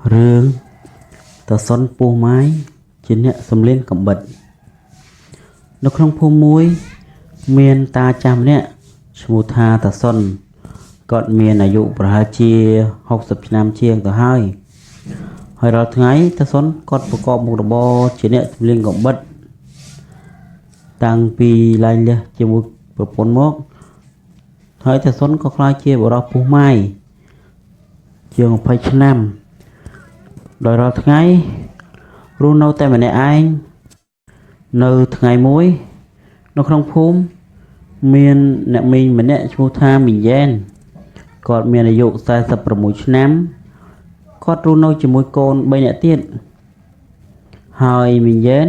រឿងតាសុនពោះម៉ាយជាអ្នកសំលៀងកំបិតនៅក្នុងភូមិមួយ មានតាចាស់ម្នាក់ឈ្មោះថាតាសុនគាត់មានអាយុប្រហែលជា60ឆ្នាំជាងទៅហើយហើយរាល់ថ្ងៃតាសុនគាត់ប្រកបមុខរបរជាអ្នកសំលៀងកំបិតតាំងពីឡើងលះជាមួយប្រពន្ធមកហើយតាសុនក៏ក្លាយជាបុរសពោះម៉ាយជាង20ឆ្នាំដោយរាល់ថ្ងៃរស់នៅតែម្នាក់ឯងនៅថ្ងៃមួយនៅក្នុងភូមិមានអ្នកមីងម្នាក់ឈ្មោះថាមីងយ៉ែនគាត់មានអាយុ46ឆ្នាំគាត់រស់នៅជាមួយកូន3នាក់ទៀតហើយមីងយ៉ែន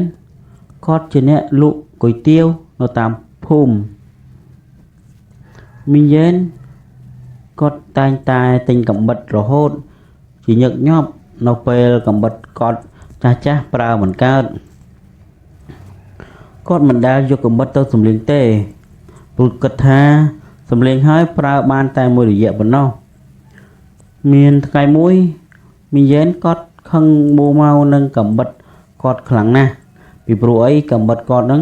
គាត់ជាអ្នកលក់គុយទាវនៅតាមភូមិមីងយ៉ែនគាត់តែងតែទិញកំបិតរហូតជាញឹកញាប់នៅពេលកំបិតគាត់ចាស់ចាស់ប្រើមិនកើតគាត់មិនដែលយកកំបិតទៅសំលៀងទេព្រោះគិតថាសំលៀងហើយប្រើបានតែមួយរយៈប៉ុណ្ណោះមានថ្ងៃមួយមីយ៉ែនគាត់ខឹងបូម៉ៅនឹងកំបិតគាត់ខ្លាំងណាស់ពីព្រោះអីកំបិតគាត់នឹង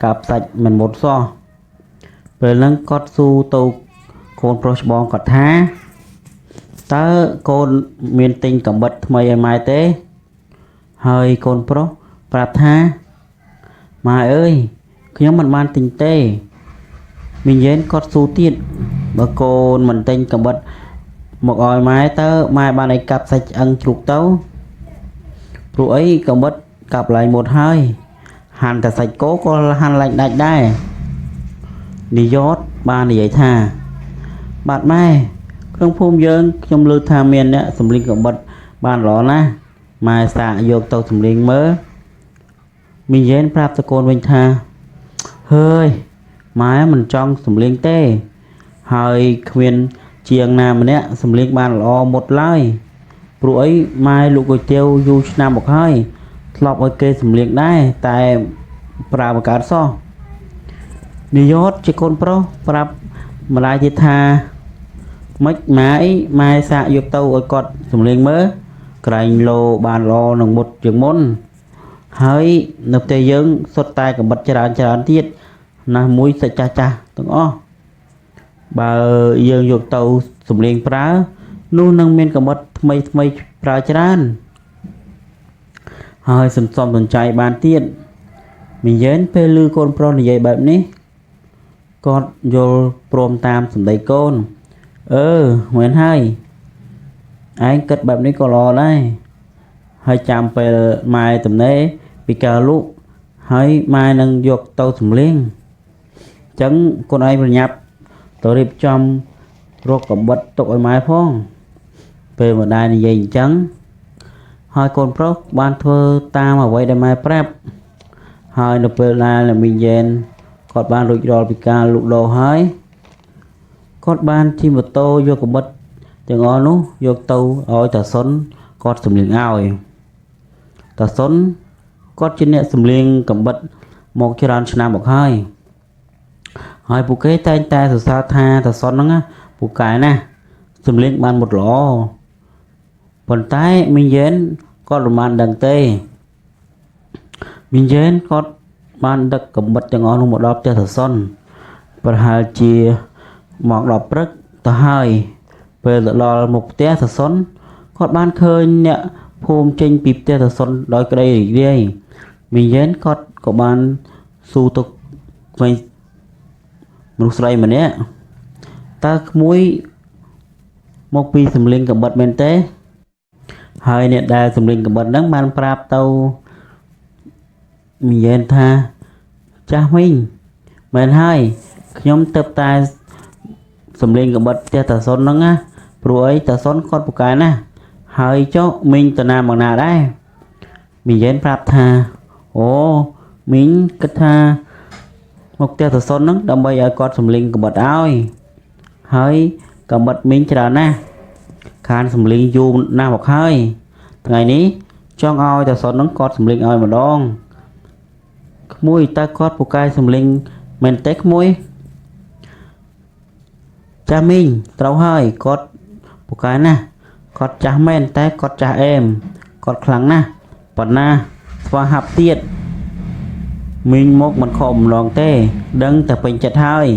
កាប់សាច់មិនមុតសោះពេលហ្នឹងគាត់ស៊ូទៅកូនប្រុសច្បងគាត់ថាតើកូនមានទិញកំបិតថ្មីឲ្យម៉ែទេហើយកូនប្រុសប្រាប់ថាម៉ែអើយខ្ញុំមិនបានទិញទេមីងយ៉ែនគាត់ស៊ូទៀតបើកូនមិនទិញកំបិតមកឲ្យម៉ែតើម៉ែបានឲ្យកាប់សាច់ឆ្អឹងជ្រូកទៅព្រោះអីកំបិតកាប់ឡើងមុតហើយហាន់តែសាច់គោក៏ហាន់ឡើងដាច់ដែរនាយតបាននិយាយថាបាទម៉ែក្នុងភូមិយើងខ្ញុំលើថាមានអ្នកសម្លៀងកំបិតបានល្អណាស់ម៉ែសាកយកទៅសម្លៀងមើលមីងយ៉ែនប្រាប់តកូនវិញថាហើយម៉ែមិនចង់សម្លៀងទេហើយគ្មានជាងណាម្នាក់សម្លៀងបានល្អមុតឡើយព្រោះអីម៉ែលក់គុយទាវយូរឆ្នាំមកហើយធ្លាប់ឲ្យគេសម្លៀងដែរតែប្រើបង្កើតសោះនាយតជាកូនប្រុសប្រាប់ម្ដាយទៀតថាម៉េចម៉ែអីម៉ែសាកយកទៅឲ្យគាត់សម្លៀងមើលក្រែងលោបានល្អនឹងមុតជាងមុនហើយនៅផ្ទះយើងសុទ្ធតែកំបិតច្រើនច្រើនទៀតណាស់មួយសាច់ចាស់ចាស់ទាំងអស់បើយើងយកទៅសម្លៀងប្រើនោះនឹងមានកំបិតថ្មីថ្មីប្រើច្រើនហើយសន្សំសំចៃបានទៀតមីយ៉ែនពេលឮកូនប្រុសនិយាយបែបនេះគាត់យល់ព្រមតាមសម្ដីកូនអឺមែនហើយឯងគិតបែបនេះក៏ល្អដែរហើយចាំពេលម៉ែទំនេរពីការលក់ហើយម៉ែនឹងយកទៅសម្លៀងអញ្ចឹងកូនឯងប្រញាប់ទៅរៀបចំរកកំបិតទុកឲ្យម៉ែផងពេលម្ដាយនិយាយអញ្ចឹងហើយកូនប្រុសបានធ្វើតាមអ្វីដែលម៉ែប្រាប់ហើយនៅពេលដែលមីងយ៉ែនគាត់បានរួចរាល់ពីការលក់ដូរហើយគាត់បានជិះម៉ូតូយកកំបិតទាំងអស់នោះយកទៅឲ្យតាសុនគាត់សម្លៀងឲ្យតាសុនគាត់ជាអ្នកសម្លៀងកំបិតមកច្រើនឆ្នាំមកហើយហើយពួកគេតែងតែសរសើរថាតាសុនហ្នឹងពូកែណាស់សម្លៀងបានមុតល្អប៉ុន្តែមីងយ៉ែនគាត់មិនបានដឹងទេមីងយ៉ែនគាត់បានដឹកកំបិតទាំងអស់នោះមកដល់ផ្ទះតាសុនប្រហែលជាម៉ោង10ព្រឹកទៅហើយពេលទៅដល់មុខផ្ទះតាសុនគាត់បានឃើញអ្នកភូមិចេញពីផ្ទះតាសុនដោយក្តីរីករាយមីងយ៉ែនគាត់ក៏បានស៊ូទៅក្មេងមនុស្សស្រីម្នាក់តើក្មួយមកពីសម្លៀងកំបិតមែនទេហើយអ្នកដែលសម្លៀងកំបិតហ្នឹងបានប្រាប់ទៅមីងយ៉ែនថាចាស់មីងមែនហើយខ្ញុំទៅតែសម្លេងកំបិតផ្ទះតាសុនហ្នឹងណាព្រោះអីតាសុនគាត់ពូកែណាស់ហើយចុះមីងទៅណាមកណាដែរមីងយ៉ែនប្រាប់ថាអូមីងគិតថាមកផ្ទះតាសុនហ្នឹងដើម្បីឲ្យគាត់សម្លេងកំបិតឲ្យហើយកំបិតមីងច្រើនណាស់ខានសម្លេងយូរណាស់មកហើយថ្ងៃនេះចង់ឲ្យតាសុនហ្នឹងគាត់សម្លេងឲ្យម្ដងក្មួយតើគាត់ពូកែសម្លេងមែនទេក្មួយចាស់មីងត្រូវហើយគាត់ពូកែណាស់ គាត់ចាស់មែនតែគាត់ចាស់អែមគាត់ខ្លាំងណាស់ប៉ុណ្ណាស្វាហាប់ទៀតមីងមកមិនខកបំណងទេ ដឹងតែពេញចិត្តហើយ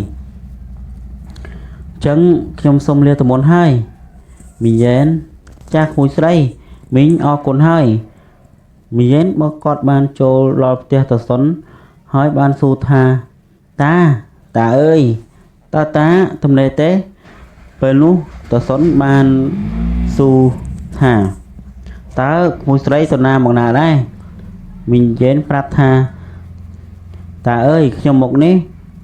ចឹងខ្ញុំសុំលាទៅមុនហើយមីយ៉ែនចាស់ក្មួយស្រីមីងអរគុណហើយមីយ៉ែនមកគាត់បានចូលដល់ផ្ទះតសុនហើយបានសួរថាតាតាអើយតាតាទំនេរទេពេលនោះតសុនបានសួរថាតើក្មួយស្រីទៅណាមកណាដែរមីងយ៉ែនប្រាប់ថាតាអើយខ្ញុំមកនេះ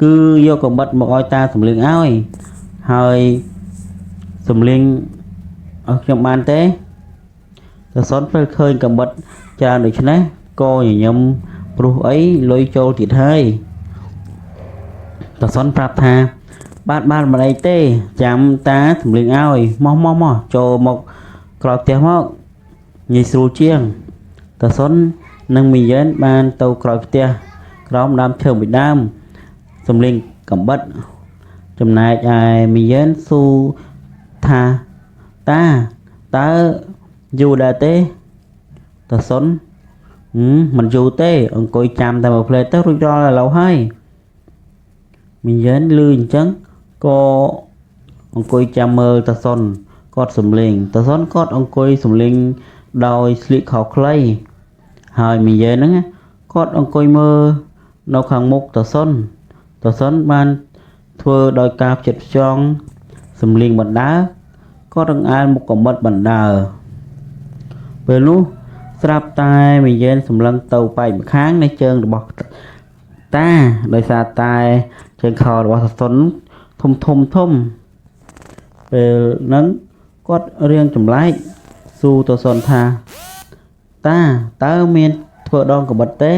គឺយកកំបិតមកឲ្យតាសំលៀងឲ្យហើយសំលៀងឲ្យខ្ញុំបានទេតសុនពេលឃើញកំបិតច្រើនដូច្នេះក៏ញញឹមព្រោះអីលុយចូលទៀតហើយតសុនប្រាប់ថាបាទបាទមិនអីទេចាំតាសំលៀងឲ្យមកមកមកចូលមកក្រោយផ្ទះមកងាយស្រួលជាងតសុននិងមីយ៉ែនបានទៅក្រោយផ្ទះក្រោមដើមឈើមួយដើមសំលៀងកំបិតចំណែកឯមីយ៉ែនសួរថាតាតើយូរដែរទេតសុនមិនយូរទេអង្គុយចាំតែមួយភ្លែតទៅរួចរាល់ឥឡូវហើយមីយ៉ែនលឺអញ្ចឹងក៏អង្គុយចាំមើលតសុនគាត់សំលេងតសុនគាត់អង្គុយសំលេងដោយស្លៀកខោខ្លីហើយមីយ៉ែនហ្នឹងគាត់អង្គុយមើលនៅខាងមុខតសុនតសុនបានធ្វើដោយការផ្ចិតផ្ចង់សំលេងបណ្ដើគាត់រង្អែលមុខកំបិតបណ្ដើពេលនោះស្រាប់តែមីយ៉ែនសម្លឹងទៅប៉ែកម្ខាងនៃជើងរបស់តាដោយសារតែជើងខោរបស់តសុនធំធំធំពេលហ្នឹងគាត់រៀងចម្លែកសួរតសុនថាតាតើមានធ្វើដងកបិតទេ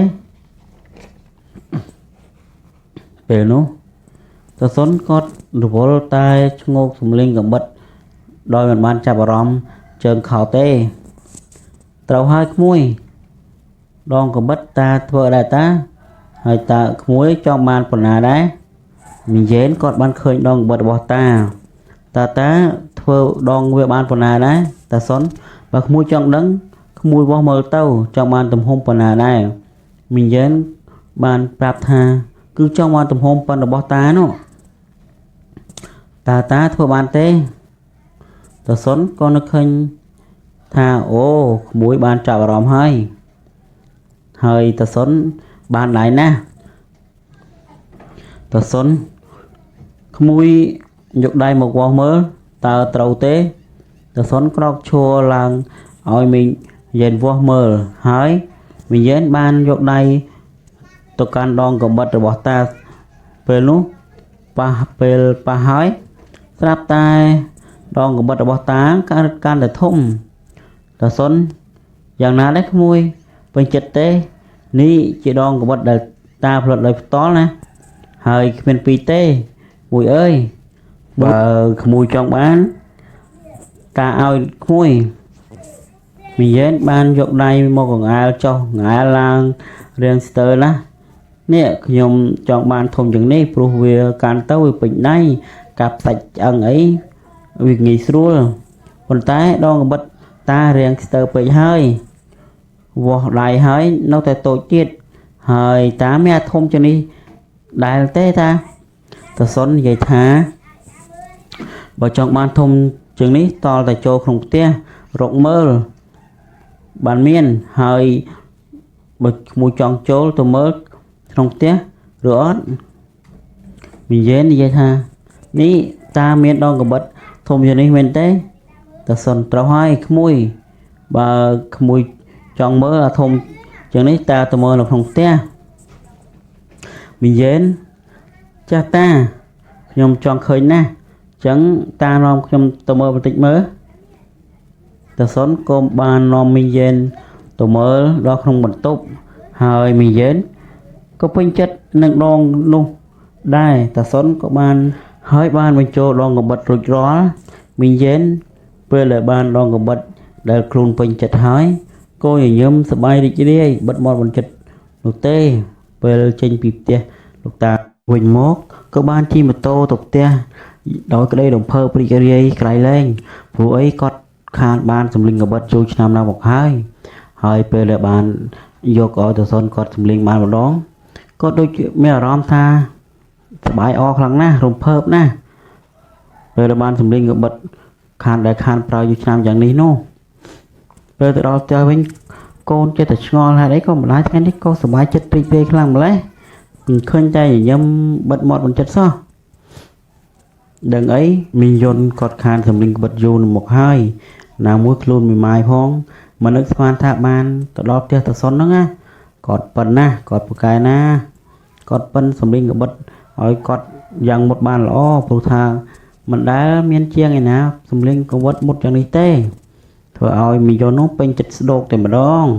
ពេលនោះតសុនគាត់រវល់តែឈ្ងោកសំលេងកបិតដោយមិនបានចាប់អារម្មណ៍ជើងខោទេត្រូវហើយក្មួយដងកបិតតាធ្វើដែរតាហើយតើក្មួយចង់បានប៉ុណ្ណាដែរមីយ៉ែនគាត់បានឃើញដងកបិតរបស់តាតាតាធ្វើដងវាបានប៉ុណ្ណាដែរតាសុនបើក្មួយចង់ដឹងក្មួយវាស់មើលទៅចង់បានទំហំប៉ុណ្ណាដែរមីយ៉ែនបានប្រាប់ថាគឺចង់បានទំហំប៉ុនរបស់តានោះតាតាធ្វើបានទេតាសុនក៏នឹកឃើញថាអូក្មួយបានចាប់អារម្មណ៍ហើយហើយតាសុនបានដែរណាស់តាសុនក្មួយយកដៃមកវាស់មើលតើត្រូវទេតាសុនក្រោកឈរឡើងឲ្យមីយ៉ែនវាស់មើលហើយមីយ៉ែនបានយកដៃទៅកាន់ដងកំបិតរបស់តាពេលនោះប៉ះពេលប៉ះហើយស្រាប់តែដងកំបិតរបស់តាកាន់តែធំតាសុនយ៉ាងណាដែរក្មួយពេញចិត្តទេនេះជាដងកំបិតដែលតាផលិតដោយផ្ទាល់ណាហើយគ្មានពីរទេមួយអើយបើក្មួយចង់បានតាឲ្យក្មួយមីយ៉ែនបានយកដៃមកកង្អែលចុះកង្អែលឡើងរៀងស្ទើរណាស់នេះខ្ញុំចង់បានធំជាងនេះព្រោះវាកាន់ទៅវាពេញដៃកាប់សាច់ឆ្អឹងអីវាងាយស្រួលប៉ុន្តែដងកំបិតតារៀងស្ទើរពេកហើយវាស់ដៃហើយនៅតែតូចទៀតហើយតាមានអាធំជាងនេះដែលទេតាតាសុននិយាយថាបើចង់បានធំជាងនេះតលតែចូលក្នុងផ្ទះរកមើលបានមានហើយបើក្មួយចង់ចូលទៅមើលក្នុងផ្ទះឬអត់មីយ៉ែននិយាយថានេះតាមានដងកំបិតធំជាងនេះមែនទេតាសុនត្រូវហើយក្មួយបើក្មួយចង់មើលអាធំជាងនេះតាទៅមើលនៅក្នុងផ្ទះមីយ៉ែនចាស់តាខ្ញុំចង់ឃើញណាស់ចឹងតានាំខ្ញុំទៅមើលបន្តិចមើលតាសុនក៏បាននាំមីយ៉ែនទៅមើលដល់ក្នុងបន្ទប់ហើយមីយ៉ែនក៏ពេញចិត្តនឹងដងនោះដែរតាសុនក៏បានហើយបានបញ្ចូលដងកំបិតរួចរាល់មីយ៉ែនពេលដែលបានដងកំបិតដែលខ្លួនពេញចិត្តហើយក៏ញញឹមសប្បាយរីករាយបិទមាត់បន្ចិត្តនោះទេពេលចេញពីផ្ទះលោកតាវិញមកក៏បានជិះម៉ូតូទៅផ្ទះដោយក្តីរំភើបរីករាយក្រៃលែងព្រោះអីគាត់ ខានបានសម្លឹងកបិតយូរឆ្នាំណាស់មកហើយហើយពេលដែលបានយកឲ្យតាសុនគាត់សម្លឹងបានម្ដងគាត់ដូចជាមានអារម្មណ៍ថាសប្បាយអខ្លាំងណាស់រំភើបណាស់ពេលដែលបានសម្លឹងកបិតខានដែលខានប្រើយូរឆ្នាំយ៉ាងនេះនោះពេលទៅដល់ផ្ទះវិញកូនចេះតែឆ្ងល់ហេតុអីក៏ម្ដាយថ្ងៃនេះក៏សប្បាយចិត្តរីករាយខ្លាំងម្ល៉េះមិនឃើញតែញញឹមបិទមាត់មិនចិត្តសោះដឹងអីមីយន្តគាត់ខានសម្លឹងក្បិតយូរនឹងមកហើយណាមួយខ្លួនមីម៉ាយផងមិននឹកស្មានថាបានទៅដល់ផ្ទះតាសុនហ្នឹងណាគាត់ប៉ិនណាស់គាត់ពូកែណាគាត់ប៉ិនសម្លឹងក្បិតឲ្យគាត់យ៉ាងមុតបានល្អព្រោះថាមិនដែលមានជាងឯណាសម្លឹងក្បិតមុតយ៉ាងនេះទេធ្វើឲ្យមីយន្តនោះពេញចិត្តស្ដោកតែម្ដង។